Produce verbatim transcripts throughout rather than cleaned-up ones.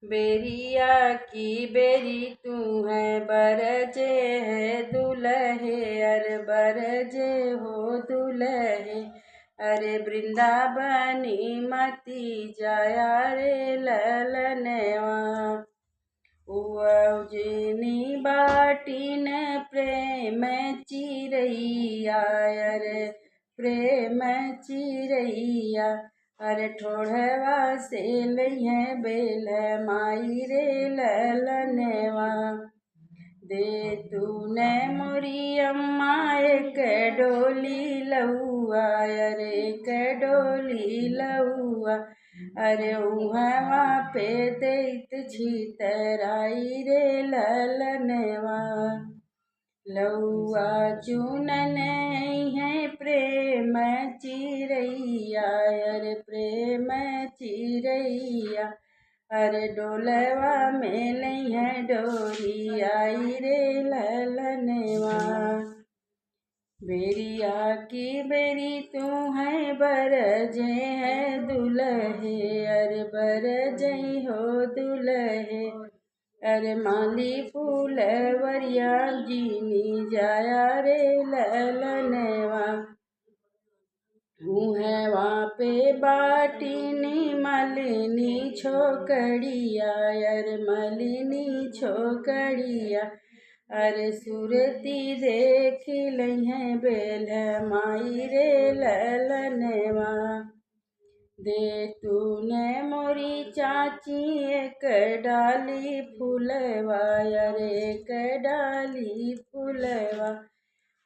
बेरिया की बेरी तू है बरजे है दुलहे, अरे बरजे हो दुलहे। अरे वृंदावनी मती जाया रे ललनवा। उजनी बाटिन प्रेम चिरैया, अरे प्रेम चिरैया। अरे ठोड़वा से लइहे बेल माई रे ललनवा। दे तूने मोरी अम्मा एक डोली लउआ, अरे एक डोली लउआ। अरे उहवा पे देत छितराई रे ललनवा। लउआ चुनन है प्रेम चिरैया, अरे प्रेम चिरैया। अरे डोलवा में लइहे डोरी आई रे ललनवा। बेरिया की बेरी तू है बरजे है दुलहे, अरे बरजे हो दुलहे। अरे माली फूलवरिया जिनी जाया रे ललनवा। उहवा पे बाटिनी मलिनी छोकड़िया, अरे मलिनी छोकड़िया। अरे सुरती देख लइहे बेल माई रे ललनवा। दे तूने मोरी चाची एक डाली फूलवा, अरे एक डाली फूलवा।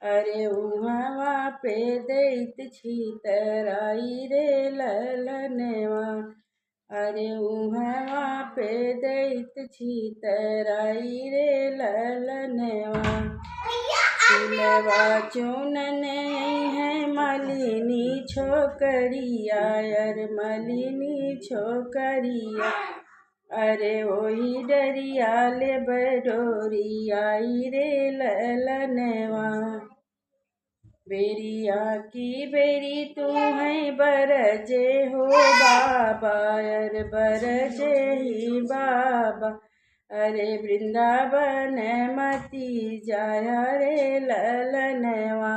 अरे उहवा पे देत छितराई रे ललनवा। अरे उहवा पे देत छितराई रे ललनवा। फूलवा चुनन है मलिनी छोकरिया, अरे मलिनी छोकरिया। अरे ओही डरिया ले बडोरी आई रे ललनवा। बेरिया की बेरी तू है बरजे हो बाबा, अरे बरजे ही बाबा। अरे वृंदावन मती जाया रे ललनवा।